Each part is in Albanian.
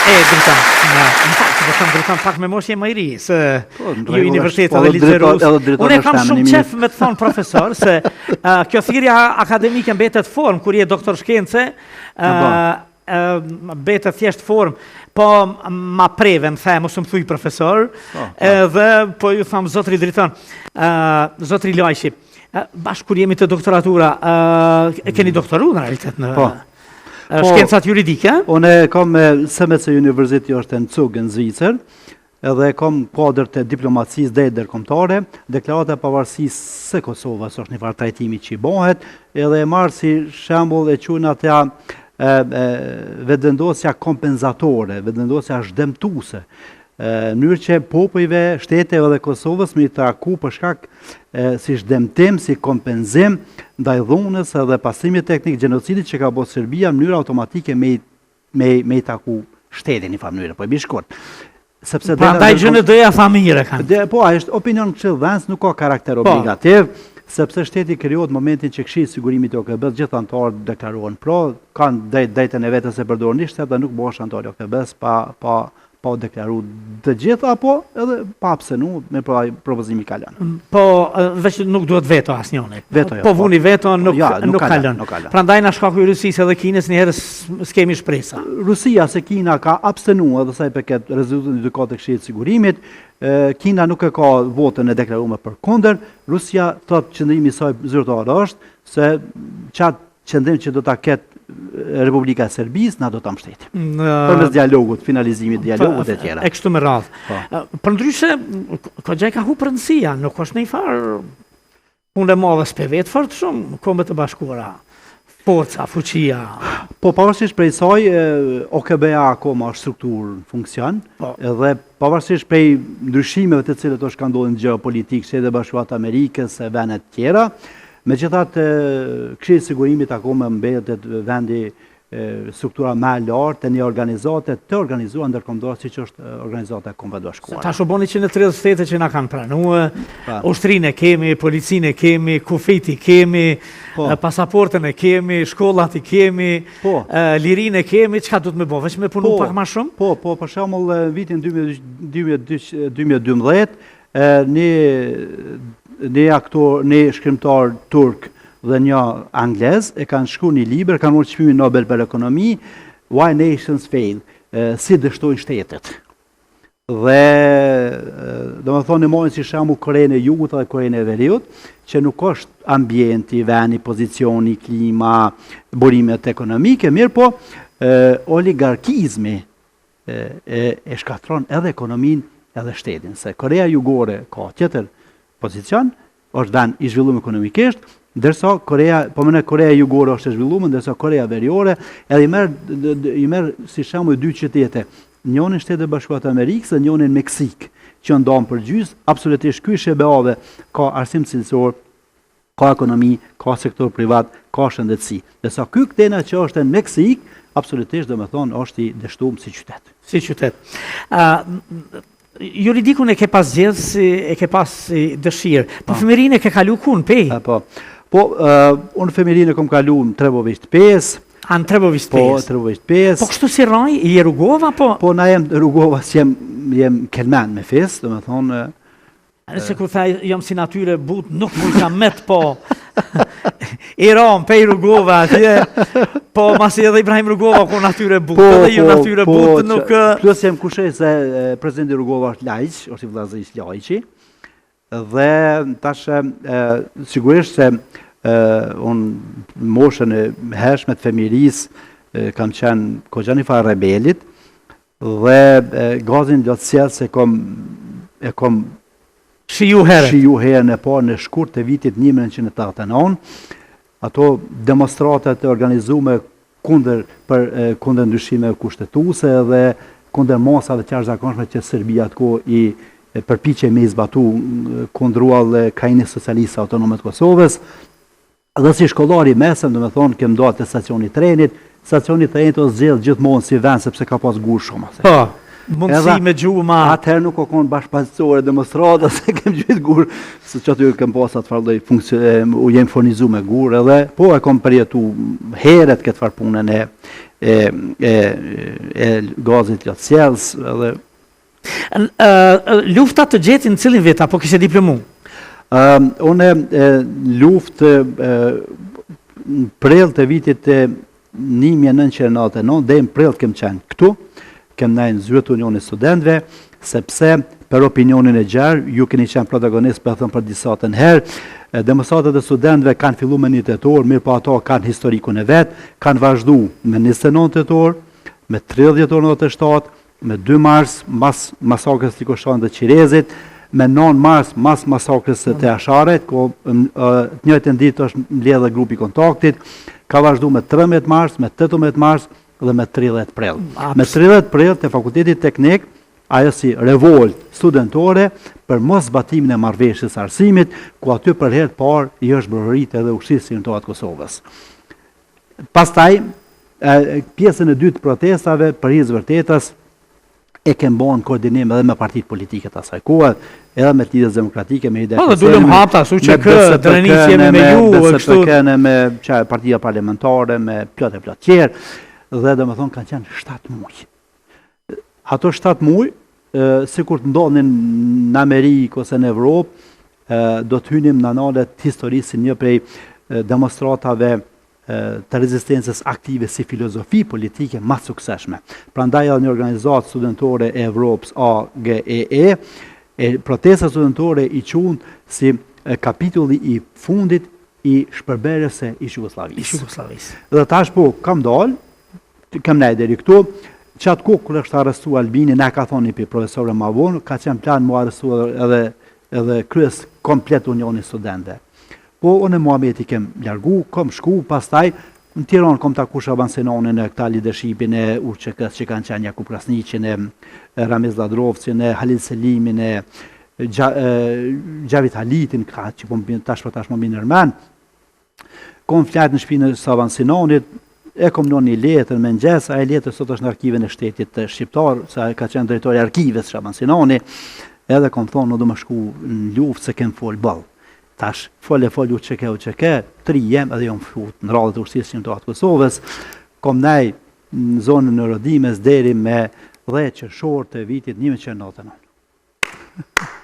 E, Dritan, në, në fakt, do të Dritan pak me moshë je më i ri, se po, ju jeni vërtet po, edhe ligjërues. Unë e kam shumë qef me të thonë profesor, se uh, kjo thirrja akademike mbetet formë, kur je doktor shkence, uh, mbetet thjesht formë, po ma preve, më the, mos më thuj profesor, po, po. edhe po ju tham zotri Dritan, uh, zotri Lajçi, bash kur jemi te doktoratura, uh, e keni mm. doktoru në realitet në po. po, shkencat juridike? Unë kam me SMC University është në Zug në Zvicër, Edhe e kam kuadër të diplomacisë dhe ndërkombëtare, deklarata e pavarësisë së Kosovës është një farë trajtimi që i bëhet, edhe e marr si shembull e quajnë atë vetëvendosja kompenzatore, vetëvendosja zhdemtuese, në mënyrë që popujve, shteteve dhe Kosovës me i taku për shkak si zhdemtim, si kompenzim ndaj dhunës edhe pastrimit etnik gjenocidit që ka bo Serbia në mënyrë automatike me i me me i taku shtetin në farë mënyre, po e bi shkurt. Sepse Prandaj GJND-ja tha mirë e kanë. Dhe po, ai është opinion këshillëdhënës, nuk ka karakter po. obligativ, sepse shteti krijohet në momentin që Këshilli i Sigurimit të OKB-s gjithë anëtarët deklarohen pro, kanë drejt drejtën e vetos e përdorin një shtet dhe nuk bëhesh anëtar i OKB-s pa pa pa u deklaru të gjithë apo edhe pa abstenu me pra propozimi kalon. Mm, po, veç nuk duhet veto asnjëri. Veto, jo, po, po vuni veto nuk, ja, nuk, nuk kalon. Nuk kalon. Prandaj na shkaku i Rusisë edhe Kinës një herë s'kemi shpresa. Rusia se Kina ka abstenu edhe sa i përket rezolutën e Gjykatës të Këshillit të Sigurimit, Kina nuk e ka votën e deklaruar për kundër, Rusia thotë qëndrimi i saj zyrtar është se qatë qëndrim që do ta ketë Republika e Serbisë, na do ta mbështetim. Në... Përmes dialogut, finalizimit dialogut e tjera. E kështu me radhë. Po. Përndryshe, goxha i ka hup rëndësia, nuk është një farë punë e madhe s'pe vet fort shumë Kombet e Bashkuara. Forca, fuqia. Po, pavarësisht prej saj, OKB-a akoma është strukturë në funksion, po. edhe pavarësisht prej ndryshimeve të cilët është ka ndodhur në gjeopolitikë, Shtetet e Bashkuara të Amerikës e vende të tjera, Megjithatë, Këshilli i Sigurimit akoma mbetet vendi struktura më e lartë e një organizate të organizuar ndërkombëtare siç është Organizata e Kombeve të Bashkuara. Tash u bën 130 shtete që na kanë pranuar, po. ushtrinë e kemi, policinë e kemi, kufijtë i kemi, po. pasaportën e kemi, shkollat i kemi, po. lirinë e kemi, çka duhet me bo, veç me punu pak ma shumë? Po, po, për shembull në vitin 2012 Një një aktor, një shkrimtar turk dhe një anglez e kanë shkru një libër, kanë marrë çmimin Nobel për ekonomi, Why Nations Fail, si dështojnë shtetet. Dhe domethonë e marrin si shembull Korenë e Jugut dhe Korenë e Veriut, që nuk është ambienti, veni, pozicioni, klima, burimet ekonomike, mirëpo oligarkizmi e, e shkatërron edhe ekonominë edhe shtetin, se Korea Jugore ka tjetër pozicion, është vend i zhvilluar ekonomikisht, ndërsa Korea, po më Korea Jugore është e zhvilluar, ndërsa Korea Veriore edhe i merr i merr si shembull dy qytete, njërin Shtetet e Bashkuara të Amerikës dhe njërin Meksikë, që janë ndarë për gjysë, absolutisht ky i SHBA-ve ka arsim cilësor, ka ekonomi, ka sektor privat, ka shëndetësi. Ndërsa ky këtena që është në Meksikë, absolutisht domethonë është i dështum si qytet. Si qytet. Uh, juridikun e ke pas zgjedh si e ke pas si dëshirë. Po, po. fëmijërinë e ke kalu ku në Pejë? Po. Po, uh, unë fëmijërinë e kom kalu në Treboviq të Pejës. A në Treboviq të Pejës? Po, Treboviq të Pejës. Po kështu si rraj, je Rugova, po? Po, na jem Rugova, si jem, jem Kelmend me fes, domethonë, Nëse kur tha jam si natyrë e butë, nuk mund ta met po. I ram pej Rugova atje. Po masi edhe Ibrahim Rugova ku natyrë e butë, po, edhe ju po, natyrë e po, butë nuk Plus jem kushëri se presidenti Rugova është Lajç, është i vëllazërisë Lajçi. Dhe tash e, sigurisht se unë moshën e hershme të fëmijërisë kam qenë koxha një farë rebelit, Dhe gazin lotsjellës e kom e kom shiju herët. Shiju herën e parë në shkurt të vitit 1989. Ato demonstratat e organizume kundër për kundër ndryshimeve kushtetuese dhe kundër masave të jashtëzakonshme që Serbia atë kohë i përpiqej me i zbatu kundruall Krahinës Socialiste Autonome të Kosovës. Dhe si shkollar i mesëm, domethonë, kem dalë te stacioni i trenit, stacioni i trenit është zgjedh gjithmonë si vend sepse ka pas gurë shumë aty. Po, mundësi me gju ma. Atëherë nuk o konë bash paqësore demonstrata, se kem gjujt gurë, se që aty kem pas atë farë lloj funksion, u jem furnizu me gurë edhe, po e kom përjetu heret këtë farë punën e, e, e, e gazit lotsjellës edhe Lufta të gjeti në cilin vit apo kishe diplomu? Uh, unë luftë në prill të vitit 1999, deri në prill kem qenë këtu, kem nejt në zyrë të Unionit Studentëve, sepse për opinionin e gjerë, ju keni qenë protagonist po e them për disatën herë, demonstratat e studentëve kanë fillu me një tetor, mirëpo ato kanë historikun e vet, kanë vazhdu me 29 tetor, me 30 dhjetor 97, me 2 mars mas masakrës të Likoshanit dhe Qirezit, me 9 mars mas masakrës së të Jasharit, ku të njëjtën ditë është mbledhë dhe grupi i kontaktit, ka vazhdu me 13 mars, me 18 mars dhe me 30 prill. Me 30 prill te Fakulteti Teknik, ajo si revoltë studentore për mos zbatimin e marrëveshjes së arsimit, ku aty për herë të parë i është brohorit edhe Ushtrisë Çlirimtare të Kosovës. Pastaj, pjesën e dytë të protestave, për hir të vërtetës, e kem bo në koordinim edhe me partitë politike të asaj kohe, edhe me Lidhjes Demokratike, me IDF. Po, dhe dulëm hapta, su që kë, Drenicë jemi me ju, e kështu. Me BSPK-në, me qa, partia parlamentare, me plot e plot tjerë, dhe domethonë kanë qenë 7 muj. Ato 7 muj, sikur të ndodhnin në Amerikë ose në Evropë, do të hynim në analet të historisë si një prej demonstratave të rezistencës aktive si filozofi politike ma të suksesshme. Prandaj edhe një organizatë studentore e Evropës AGEE, e protesta studentore i qun si kapitulli i fundit i shpërbërjes së ish Jugosllavisë. Ish Jugosllavisë. Dhe tash po kam dalë, Kem nejt deri këtu, qatë kohë kur është arrestu Albini, na ka thonë një prej profesorëve ma vonë, ka qenë plan mu arrestu edhe, edhe kryes komplet Unioni Studentëve. Po, unë e Muhameti kem largu, kom shku, pastaj, në Tiranë kom taku Shaban Sinanin e këta leadershipin e UÇK-së që kanë qenë Jakup Krasniqin e Ramiz Lladrovcin e Halil Selimin e Xhavit Halitin, këta që po më tash për tash më bin nërmen, Kom flajt në shpinë e Shaban Sinanit, e kom lënë një letër me mëngjes, ajo letër sot është në arkivin e shtetit shqiptar, se ai ka qenë drejtori i arkivës Shaban Sinani, edhe kom thonë nuk do me shku në luftë se kem fol boll. Tash fol e fol UÇK UÇK, t'ri jem edhe jom fut në radhët e ushtrisë çlirimtare të Kosovës, kom nej në zonën e Rodimes deri me 10 qershor të vitit 1999.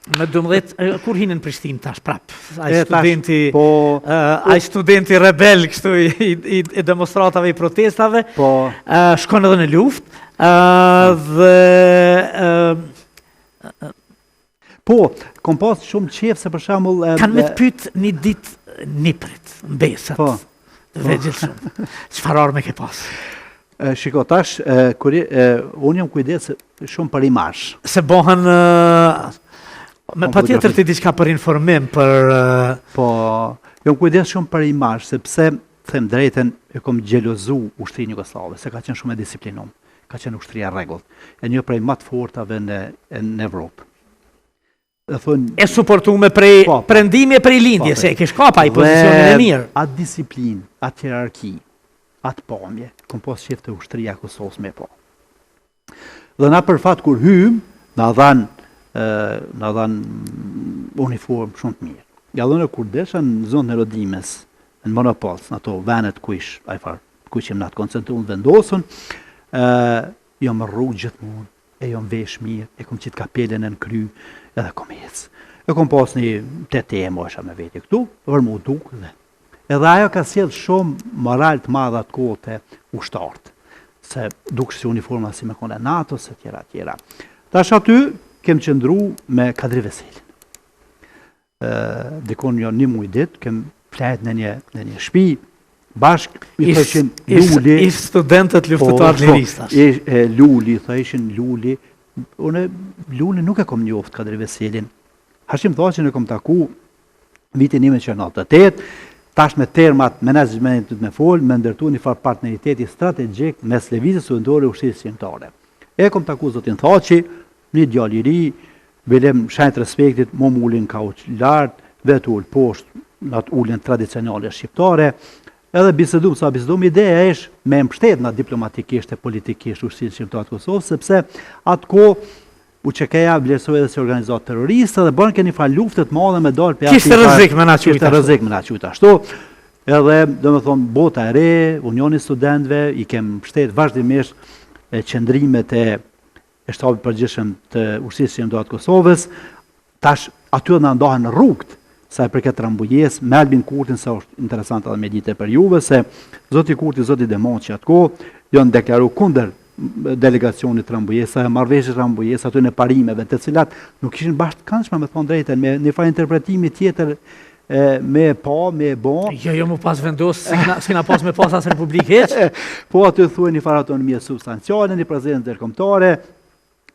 Me 12, kur hinë në Prishtinë tash prap, ai studenti, po, ai studenti rebel kështu i, i, i demonstratave, i protestave, po, shkon edhe në luftë, dhe Po, kom pas shumë qef se për shembull Kanë me të pyet një ditë niprit, mbesat. Po. Të vegjël shumë. Çfarë arme ke pas? E, shiko tash, e, kur e, unë jam kujdes shumë për imazh. Se bohen me patjetër ti diçka për informim, për... Po, jam kujdes shumë për imazh, sepse, them drejtën, e kom xhelozu ushtrinë Jugosllave, se ka qenë shumë e disiplinum ka qenë ushtria e rregullt, e një prej më të fortave në në Evropë. E thonë e suportume prej po, po, perëndimi e prej lindje, po, se e kish kap ai pozicionin e mirë. Atë disiplinë, atë hierarki, atë pamje, kom pas qef te ushtria e Kosovës me pa. Dhe na për fat kur hymë, na dhanë na dhanë uniformë shumë të mirë. Ja dhe kur desha në zonë e Rodimes, në Monopolc, në ato venet ku ish, ai farë ku qemë na të koncentrum vendosun, ë jam rru gjithmonë, e jam vesh mirë, e kom qitë kapelen në kry, edhe kom ec. E kom pas një tete e mosha me vete këtu, për mu duk dhe. Edhe ajo ka sjell shumë moral të madh atë kohë te ushtarët, se duksh si uniforma si me konë e NATO-s e tjera tjera. Tash aty kem qëndru me Kadri Veselin. dikun jo një muj ditë, kem flejt në një, në një shpi, bashk, i thoshin Luli. Ish studentët po, luftëtarë të lirisë tash. Ish, e, Luli, thoshin Luli. Unë Luli nuk e kom njoft Kadri Veselin. Hashim Thaçin e kom taku vitin 1998, tash me termat menaxhmentit me fol, me ndërtu një farë partneriteti strategjik mes Lëvizjes Studentore Ushtrisë Çlirimtare. E kom taku zotin Thaçi, Një djalë i ri, bile në shenjë të respektit, mu m'uli n'kauç lart, vetë u ul poshtë në atë uljen tradicionale shqiptare, edhe bisedum sa bisedum, ideja ish me mbështet na diplomatikisht e politikisht Ushtrinë Çlirimtare të Kosovës, sepse atë kohë UÇK-ja vlerësohej edhe si organizatë terroriste dhe bënke një farë lufte të madhe me dalë pe Kishte rrezik me na qujt. Kishte rrezik me na qujt ashtu. Edhe, domethonë, Bota e Re, Unioni i Studentëve, i kem mbështet vazhdimisht qëndrimet e e shtabit përgjithshëm të Ushtrisë Çlirimtare të Kosovës, tash aty edhe na ndahen rrugët sa i përket Rambujesë me Albin Kurtin se është interesant edhe me ditë për juve se zoti Kurti, zoti Demaçi atë kohë janë deklaru kundër delegacionit të Rambujesë, marrëveshjes Rambujesë aty në parimeve, të cilat nuk ishin bash të këndshme me thonë drejtën, me një farë interpretimi tjetër e, me pa, me bo. Jo, jo, mu pas vendos, s'kena pas me pas as Republikë hiç. po aty thuaj një farë autonomie substanciale, një prezencë ndërkombëtare,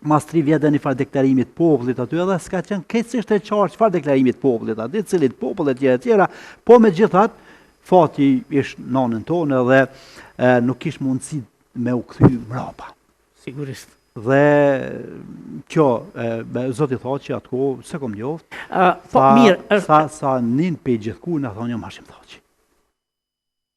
mas tri vjetë një farë deklarimit popullit aty edhe s'ka qenë krejtësisht e qartë çfarë deklarimit popullit aty, cilit popull e tjera e tjera, po megjithatë, fati ish n'anën tonë edhe e, nuk kish mundësi me u kthy mrapa. Sigurisht. Dhe kjo, e, zoti Thaçi atë kohë, s'e kom njoft, uh, po, sa, mirë, është... sa, sa nin pe gjithku, na thonë jam Hashim Thaçi.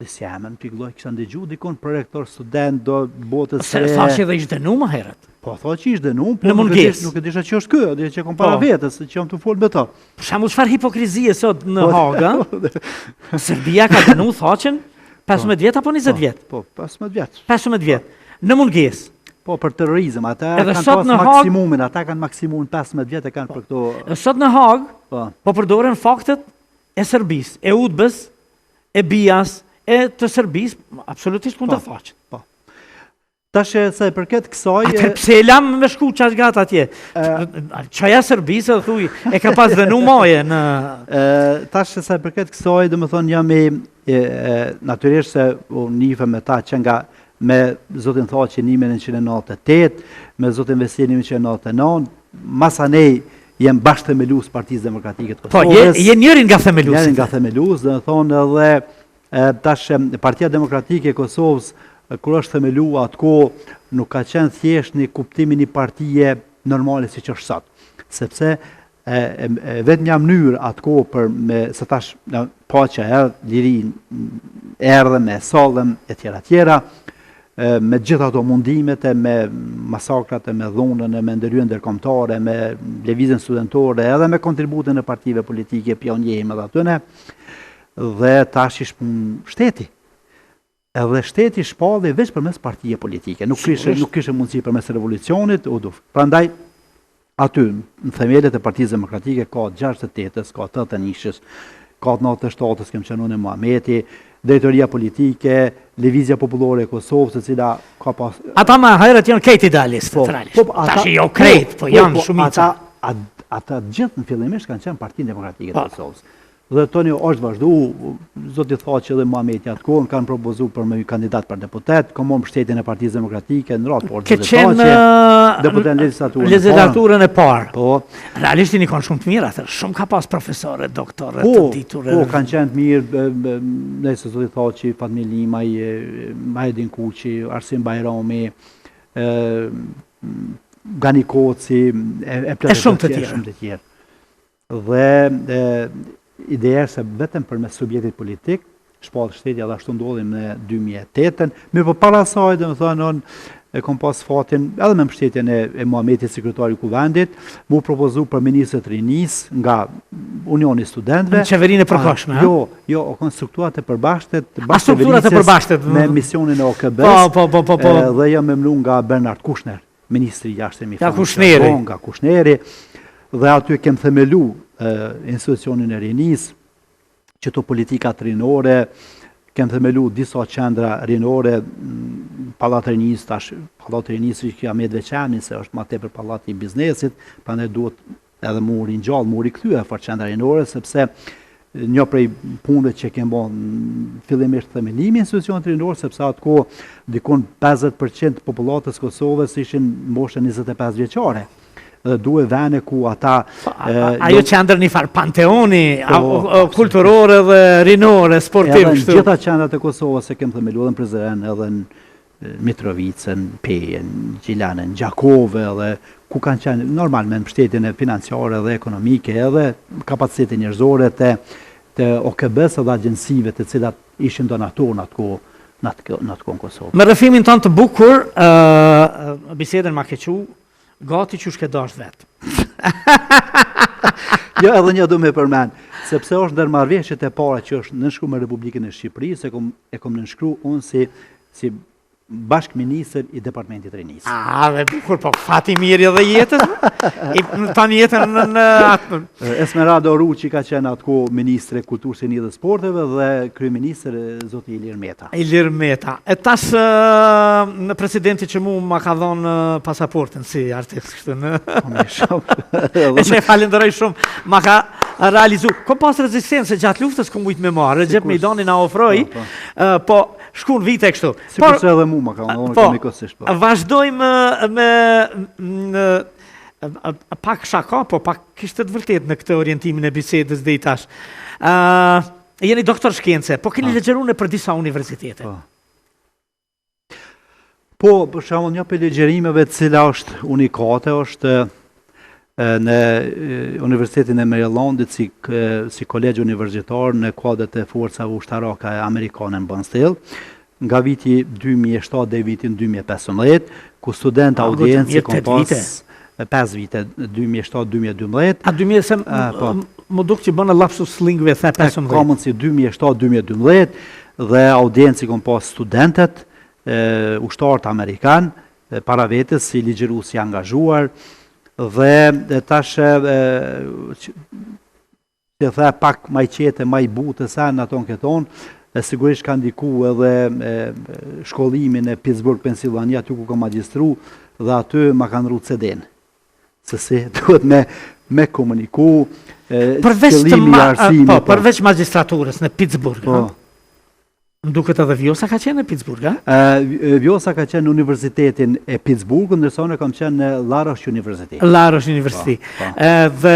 Dhe si emën, pikëlloj, kisha ndëgju dikun prorektor student do botës se... Thaçi edhe ish dënu më herët. Po, Thaçi ish dënu, po nuk e dish, nuk e disha që është ky, dhe që kom para po. vetës, që jam tu folë me to. Për shembull, çfarë hipokrizie sot në po, Hagë, Serbia ka dënu Thaçin 15 po. vjet apo 20 po, vjet? Po, 15 vjet. 15 vjet. Në mungesë. Po, për terrorizëm, ata Edhe kanë pas maksimumin, ata kanë maksimumin 15 vjet e kanë po. për këto... Edhe sot në Hagë, po, po përdoren faktet e Serbisë, e UDB-s, e BIA-s, e të Serbisë, absolutisht kundër po, Thaçit. Po. Tash e sa i përket kësaj... Atëherë pse e lamë me shku qaq gat atje? Çoja Serbisë dhe thuj, e ka pas dënu maje në... Tash e sa i përket kësaj, domethonë jam i, e, natyrisht se u njifa me ta që nga me zotin Thaçi 1998, me zotin Veseli 1999, masanej jem bashkëthemelues Partisë Demokratike të po, Kosovës. Po, je, je njëri nga themeluesit. Njëri nga themelues, domethonë edhe Tash Partia Demokratike e Kosovës kur është themelu atë kohë nuk ka qenë thjesht një kuptim i një partie normale siç është sot. Sepse e, e, e vetmja mënyrë atë kohë për me se tash në paqe erdh, liri erdhe me sollëm e tjera tjera, me gjithë ato mundimet e me masakrat e me dhunën e me ndërhyrjen ndërkombëtare, me lëvizjen studentore edhe me kontributin e partive politike pionierë edhe atyne, Dhe tash ish punë shteti. Edhe shteti shpalli veç përmes partie politike. Nuk kishe nuk kishe mundësi përmes revolucionit, u duf. Prandaj aty në themelet e Partisë Demokratike ka 68-ës, ka 81-shës, ka 97-ës, kem qenë unë Muhameti, drejtoria politike, Lëvizja Popullore e Kosovës, e cila ka pas Ata më herët janë krejt idealistë, po, realisht. Po, po, ata, Tash jo krejt, po, po janë po, shumica. Ata, ata, ata gjithë në fillimisht kanë qenë Partinë Demokratike të po. Kosovës. Dhe tani është vazhdu, zoti Thaçi dhe Muhameti atë kohën kanë propozu për me kandidat për deputet, kom marrë mbështetjen e Partisë Demokratike në radhë por zoti Thaçi, deputet në legjislaturën e legjislaturën e parë. Po. Realisht jeni kanë shumë të mirë atë, shumë ka pas profesorë, doktorë, po, të ditur. Po, kanë qenë të mirë, nëse zoti Thaçi, Fatmir Limaj, Mahedin Kuçi, Arsim Bajrami, ë Gani Koci, e, e plot e shumë të tjerë. Shumë të tjerë. Dhe e, ideja është se vetëm përmes subjektit politik shpallet shteti edhe ashtu ndodhi në 2008-ën. Mirëpo para saj, domethonë, unë e kom pas fatin edhe me mbështetjen e, e Muhametit si kryetar i Kuvendit, m'u propozu për ministër të rinisë nga Unioni i Studentëve. Në qeverinë e përkohshme, ha? Jo, jo, o kon strukturat e përbashkët, A strukturat e përbashkët me misionin e OKB-s. Po, po, po, po, po. Dhe jam emnu nga Bernard Kushner. ministri i jashtëm i Francës, Kushneri. Po, nga Kushneri, dhe aty kem themelu institucionin e rinisë, qëto politikat rinore, kem themelu disa qendra rinore, pallat rinisë, tash pallat rinisë që ja met veç emnin, se është ma tepër pallati i biznesit, prandaj duhet edhe mu ringjall, mu rikthy ajo farë qendra rinore, sepse një prej punëve që kem bo fillimisht themelimi i institucionit rinor, sepse atë kohë dikun 50% të popullatës Kosovës ishin moshën 25 vjeçare dhe duhe vene ku ata... Po, ajo jo, qendër një farë panteoni po, kulturore dhe rinore, sportiv. Edhe në gjitha qendrat e Kosovës e kem themelu edhe në Prizren, edhe në Mitrovicën, Pejën, Gjilanën, Gjakovë edhe ku kanë qenë normal me mbështetjen e financiare dhe ekonomike edhe kapacitete njerëzore të të OKB-së dhe agjencive të cilat ishin donatorë në atë kohë në atë në atë kohë në Kosovë. Me rrëfimin tënd të bukur, ë bisedën ma ke çu, gati qysh ke dashtë vetë. jo, edhe një du me përmend. Sepse është ndër marrëveshjet e para që është nënshkru me Republikën e Shqipërisë, e kom e kom nënshkru unë si si bashkëministër i Departamentit të Rinisë. A, dhe bukur, po fati mirë edhe jetës, i tani jetën në, në atë. Esmeralda Oruçi ka qenë atë kohë ministre e Kulturës, Rinisë dhe Sporteve dhe kryeministër zoti Ilir Meta. Ilir Meta. E tash në presidenti që mu ma ka dhonë pasaportën si artist kështu në. Po më shumë. E që e falenderoj shumë, ma ka realizu. Kom pas rezistencë gjatë luftës kom mujt me marrë, Rexhep Mejdani na ofroi, po, po. po shkun vite kështu. Sikurse edhe mu ma ka dhënë po, njëkohësisht po. Vazhdojmë me në pak shaka, po pak kishte të vërtetë në këtë orientimin e bisedës deri tash. Ë uh, jeni doktor shkence, po keni ligjëruar nëpër disa universitete. Po. Po, për shembull, një prej ligjërimeve e cila është unikate është në Universitetin e Marylandit si si kolegj universitar në kuadër të forcave ushtarake amerikane në Bondsteel nga viti 2007 deri vitin 2015, ku student audiencë kom pas 5 vite, 2007-2012. A 2007, po. M'u duk që bënë lapsus linguae, the 15. Ka mundësi 2007-2012 dhe audiencë kom pas studentët, ushtarët amerikan, para vetes si ligjërues i angazhuar dhe tash si e the pak ma i qetë e ma i butë se në aton këton, e sigurisht ka ndiku edhe e, shkollimi në Pittsburgh, Pennsylvania, aty ku kam magjistru dhe aty ma kanë ndrru CD-n. Se si duhet me me komuniku, përveç të ma, po, po, përveç magjistraturës në Pittsburgh, po. Më duket edhe Vjosa ka qenë në Pittsburgh, a? Vjosa ka qenë në Universitetin e Pittsburghut, ndërsa unë kam qenë në La Roche University. La Roche University. Po, po. Dhe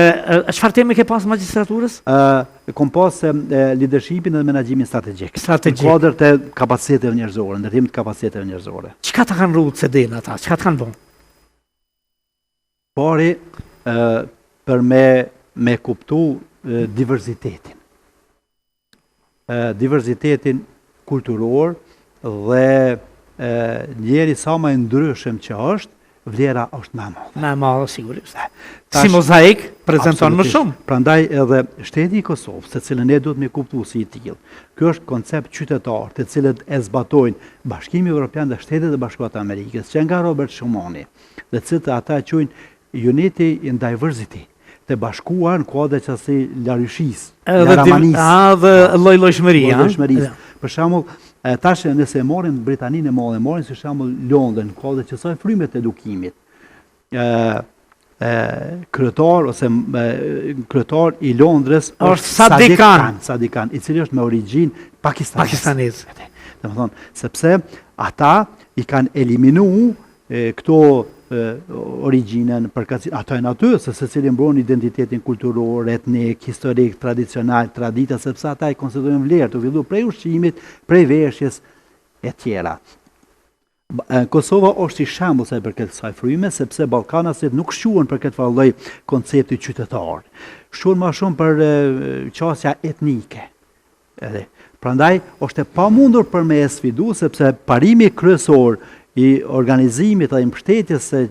çfarë teme ke pas magjistraturës? Ë, kom pas leadershipin dhe menaxhimin strategjik. Strategjik. Në kuadër të kapaciteteve njerëzore, ndërtimit të kapaciteteve njerëzore. Çka ta kanë ndrru CD-n ata? Çka të kanë bën? Pari, ë për me me kuptu diversitetin. diversitetin kulturor dhe njeri sa ma i ndryshëm që është, vlera është ma e madhe. Ma e madhe, sigurisht. Si mozaik, prezenton më shumë. Prandaj edhe shteti i Kosovës, të cilën ne duhet me kuptu si i tillë. Ky është koncept qytetar, të cilët e zbatojnë Bashkimi Evropian dhe Shtetet e Bashkuara të Amerikës, që nga Robert Schumani, dhe të cilët ata e quajnë Unity in Diversity, të bashkuar në kuadër të qasaj laryshisë, laramanisë. Edhe lloj-llojshmëri, a? Lloj-llojshmërisë. Për shembull, tash nëse e marrim Britaninë e Madhe, marrim si shembull Londrën, në kuadër të qasaj fryme të edukimit. Ë ë kryetar ose kryetar i Londrës është Sadiq Khan, Sadiq Khan, i cili është me origjinë pakistaneze. Pakistanez. Domethënë, sepse ata i kanë eliminu këto origjinën, përkatësi, ato janë aty, se secili mbron identitetin kulturor, etnik, historik, tradicional, tradita, sepse ata i konsiderojnë vlerë të fillu prej ushqimit, prej veshjes, e tjera. Kosova është i shembull sa i përket kësaj fryme, sepse ballkanasit nuk shquhen për këtë farë lloj koncepti qytetar. Shquhen më shumë për qasja etnike. Edhe, prandaj, është e pamundur për me e sfidu, sepse parimi kryesor i organizimit dhe i mbështetjes së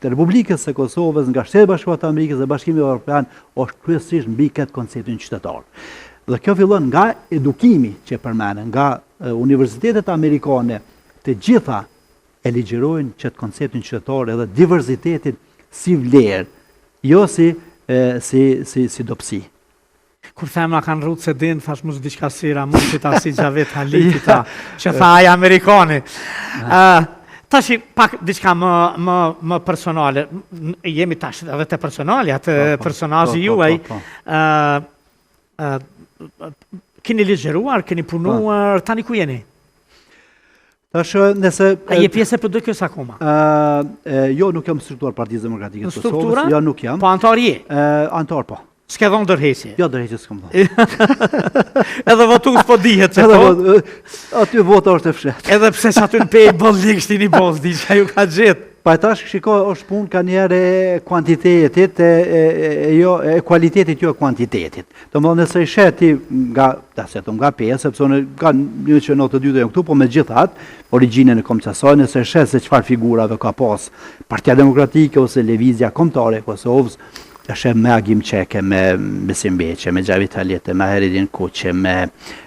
të Republikës së Kosovës nga Shtetet e Bashkuara të Amerikës dhe Bashkimi Evropian është kryesisht mbi këtë konceptin qytetar. Dhe kjo fillon nga edukimi që përmende, nga universitetet amerikane, të gjitha e ligjërojnë qëtë konceptin qytetar edhe diversitetin si vlerë, jo si si si si dobësi. Kur them na kanë ndrru CD-n, thash mos diçka si Ramushit, a si Xhavit Halitit, a, që tha ai amerikani. Uh, tash pak diçka më, më, më personale, jemi tash edhe te personalja, te po, po, personazhi po, juaj. Uh, uh, keni ligjëruar, keni punuar, tani ku jeni? Tash nëse A je pjesë e PDK-së akoma? Ë jo, nuk jam struktura e Partisë Demokratike të Kosovës. Jo, nuk jam. Po antar je? Ë antar po. S'ke dhënë dorëheqje? Jo, dorëheqje s'kam dhënë. Edhe votues po dihet se po. Aty vota është e fshehtë. Edhe pse sa aty në Pejë boll ligshti një boz, di çka ju ka gjetë. Pa tash shiko, është punë kanjëherë e kuantitetit, e, e, e, e jo, e kualitetit, jo e kuantitetit. Domethënë nëse i sheh ti nga, ta se nga Peja, sepse unë nga 1992 jam këtu, po megjithatë, origjinën e kom të asaj, nëse e sheh se çfarë figurave ka pas Partia Demokratike ose Lëvizja Kombëtare e Kosovës, E sheh me Agim Çekë, me Besim Beqe, me Xhavit Haliti, me Hajredin Kuçi, me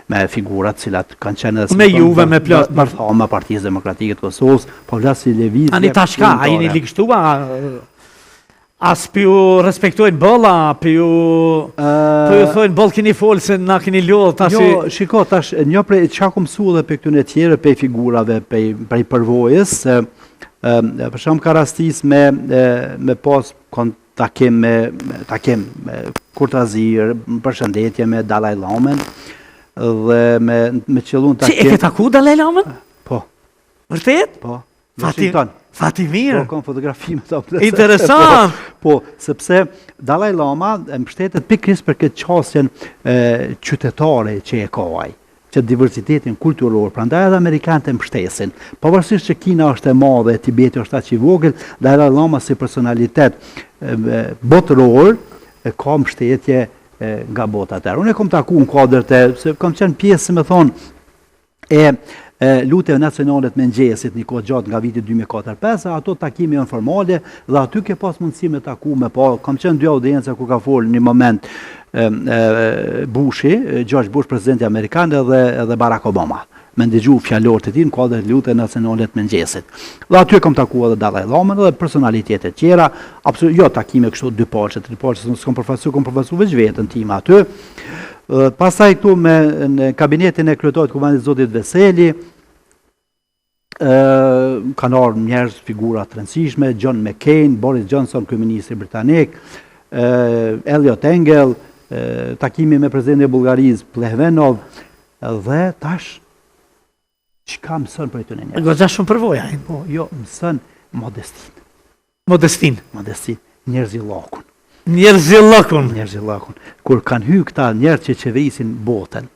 me figura të cilat kanë qenë edhe me juve me plot bërthama Partisë Demokratike të Kosovës, po flas si lëvizje. Ani tash ka, a jeni ligështu a a s'po ju respektojnë boll, a po ju po ju thojnë boll keni fol se na keni lodh tash. Jo, shiko tash një prej çka kom mësu edhe prej këtyre tjerë, prej figurave, prej prej përvojës, se për shembull ka rastis me me pas kon takim me takim me kurtazi, përshëndetje me Dalai Lamën dhe me me qëllu takim. Si e ke taku Dalai Lamën? Po. Vërtet? Po. Fati, fati mirë. Po, kam fotografi me ta. Interesant. Po, po, sepse Dalai Lama e mbështetet pikërisht për këtë qasjen e, qytetare që e ka ai që diversitetin kulturor, prandaj edhe amerikanët e mbështesin. Pavarësisht që Kina është e madhe e Tibeti është aq i vogël, Dalai Lama si personalitet botëror ka mbështetje nga bota tërë. Unë e kom taku në kuadër të, se kam qenë pjesë, si me thonë, e lutjeve nacionale të mëngjesit një kohë gjatë nga viti 2004-5, ato takime janë formale dhe aty ke pas mundësi me taku me pa, kam qenë dy audienca ku ka folë një moment Bushi, George Bush, presidenti amerikan edhe edhe Barack Obama me ndëgju fjalorët e tij në kuadër të lutjeve nacionale të mëngjesit. Dhe aty e kam taku edhe Dalai Lamën edhe personalitete tjera, absolut jo takime kështu dy palëshe, tri palëshe, s'kam përfaqësu, kam përfaqësu veç veten time aty. Dhe pastaj këtu me në kabinetin e kryetarit të Kuvendit zotit Veseli, ë kanë ardhur njerëz figura të rëndësishme, John McCain, Boris Johnson, kryeministri britanik, ë Eliot Engel, ë takimi me presidentin e Bullgarisë, Plehvenov dhe tash çka mëson prej tyne njerëz? Goxha shumë përvoja. Po, jo, mëson modestinë. Modestinë. Modestinë, njerëzillëkun. Njerëzillëkun. Njerëzillëkun. Kur kanë hy këta njerëz që qeverisin botën,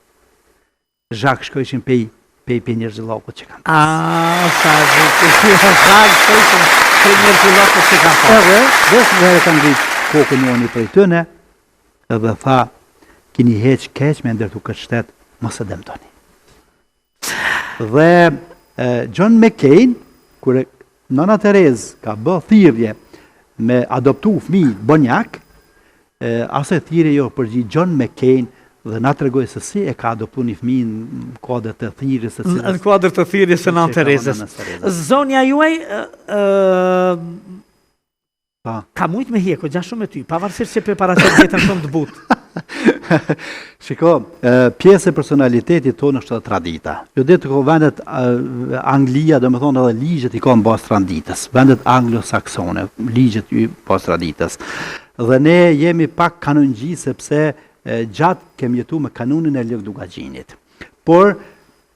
zhag shkojshin pej pej pej njerëzillëkut që kanë. Ah, sa bukur. Zhag shkojshin pej njerëzillëkut që kanë. Edhe, veç një herë kanë ngrit kokën njëri prej tyne, edhe tha, kini heq keq me ndërtu këtë shtet, mos e dëmtoni. Dhe John McCain, kur Nëna Terezë ka bë thirrje me adoptu fëmijë bonjak, asaj thirrje iu përgjigj John McCain dhe na tregoi se si e ka adoptu një fëmijë në kuadër të thirrjes së cilës në kuadër të thirrjes së Nënë Terezës. Zonja juaj ë Pa. Ka mujtë me hjek goxha shumë me ty, pavarësisht se pe paraqet veten shumë të butë. Shiko, pjesë e personalitetit tonë është edhe tradita. Jo ditë ko vendet Anglia, domethonë edhe ligjet i ka në bazë traditës. Vendet anglosaksone, ligjet i bazë traditës. Dhe ne jemi pak kanungji sepse gjatë kemi jetu me kanunin e Lekë Dukagjinit. Por,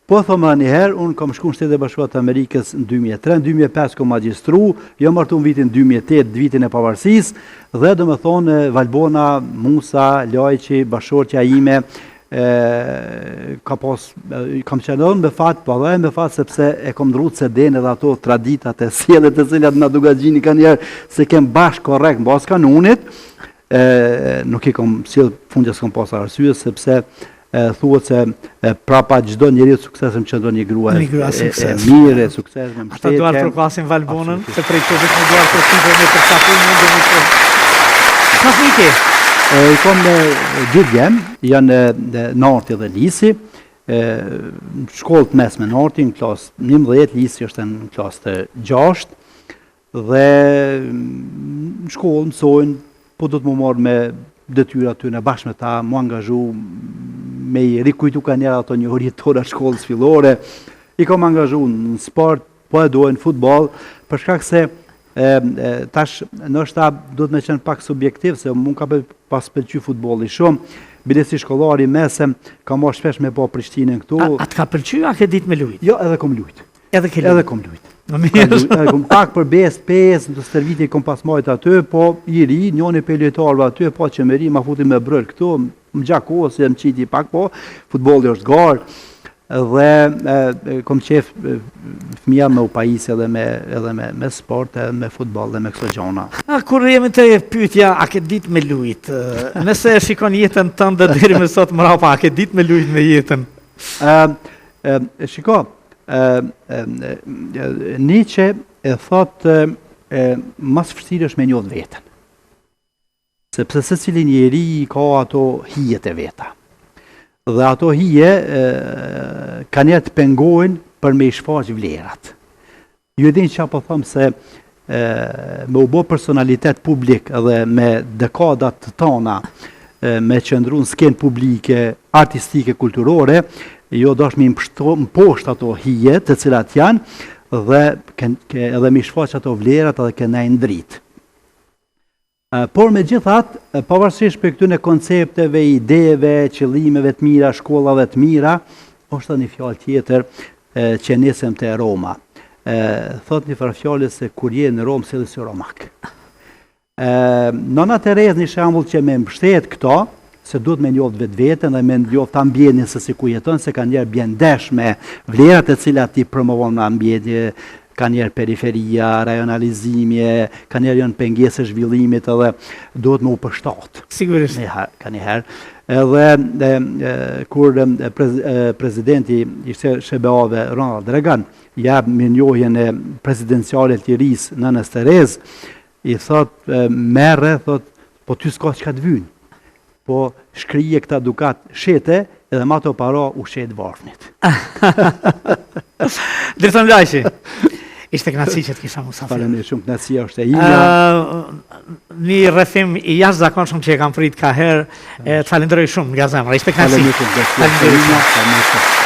Po thom edhe një herë, unë kam shku në Shtetet e Bashkuara të Amerikës në 2003, në 2005 kam magjistru, jam martu në vitin 2008, vitin e pavarësisë, dhe domethonë Valbona, Musa, Lajçi, bashkëshortja ime, e, ka pas, kam qenë edhe me fat, po edhe me fat sepse e kam ndrru CD-në edhe ato traditat e sjelljet të cilat na Dukagjini kanjëherë s'i kem bash korrekt në bazë kanunit, e, nuk i kam sjell fundja s'kam pas arsye sepse thuhet se prapa çdo njeriu të suksesshëm qëndron një grua një grua e, e mirë, e suksesshme, mbështetje. Ata duartrokasin Valbonën, se prej këtu vetëm duartrokitje me për sa punë mundemi të. Sa fëmijë ke? E, i kam me dy djem, janë Narti dhe Lisi, e, në shkollë të mesme Narti, në klasë 11, Lisi është në klasë të 6, Dhe në shkollë mësojnë, po do të m'u marrë me detyra aty në bashkë me ta, m'u angazhu, me i rikujtu kanjëherë ato njohuritë tona shkollës fillore, i kam angazhu në sport, po e dojnë futboll, për shkak se e, e, tash ndoshta duhet me qenë pak subjektiv, se mu m'ka pas pëlqy futbolli shumë, bile si shkollar i mesëm, kam marrë shpesh me pa Prishtinën këtu. A, a të ka pëlqy, a ke ditë me lujt? Jo, edhe kom lujt. Edhe ke lujt. Edhe kom lujt. Në mirë. Edhe kom pak për besë, pesë, në stërvitje kom pas majt aty, po i ri, njoni prej lojtarëve aty, pa që më ri, ma futi me brël këtu, më gjakosi, më qiti pak, po, futbolli është garë, dhe e, kom qef fëmija me u pajis edhe me, edhe me, me sport, edhe me futboll dhe me këso gjona. A, kur jemi te pyetja, a ke ditë me lujt? Nëse e shikon jetën tënde deri më sot mrapa, a ke ditë me lujt me jetën? Ë, e, shiko, Nietzsche e thotë ma s'vështirë është me njohë veten. Sepse secili njeri i ka ato hijet e veta. Dhe ato hije kanjëherë të pengojnë për me i shfaq vlerat. Ju e dini çka po them se e, me u bo personalitet publik dhe me dekada të tana me qëndru në skenë publike, artistike, kulturore, jo dasht me i mposht ato hije të cilat janë dhe ke, ke, edhe me i shfaq ato vlerat edhe ke nejt n'dritë. Por megjithatë, pavarësisht prej këtyne koncepteve, ideve, qëllimeve të mira, shkollave të mira, është edhe një fjalë tjetër që e nisëm te Roma. Thotë një farë fjale se kur je në Romë, sillu si romak. Nëna Terezë një shembull që me mbështet këto, se duhet me njoft vetveten dhe me njoft ambientin se si ku jeton, se kanjëherë bjen ndesh me vlerat e cilat ti promovon në ambient, kanjëherë periferia, rajonalizimi, kanjëherë janë pengesë e zhvillimit edhe duhet me u përshtat. Sigurisht. Kanjëherë. Edhe e, e, kur e, prez, e, presidenti i SHBA-ve Ronald Reagan jep mirënjohjen e presidenciale të lirisë nënës Terezë, I thot merre, thot, po ty s'ka çka të vynë. Po shkrije këta dukat shite edhe me ato para ushqej t'varfnit. Driton Lajçi. Ishte kënaqësi që të kisha musafir. Faleminderit shumë, kënaqësia është e imja. Një rrëfim i jashtëzakonshëm që e kam prit kaherë, e të falenderoj shumë nga zemra. Ishte kënaqësi. Faleminderit shumë. Faleminderit shumë.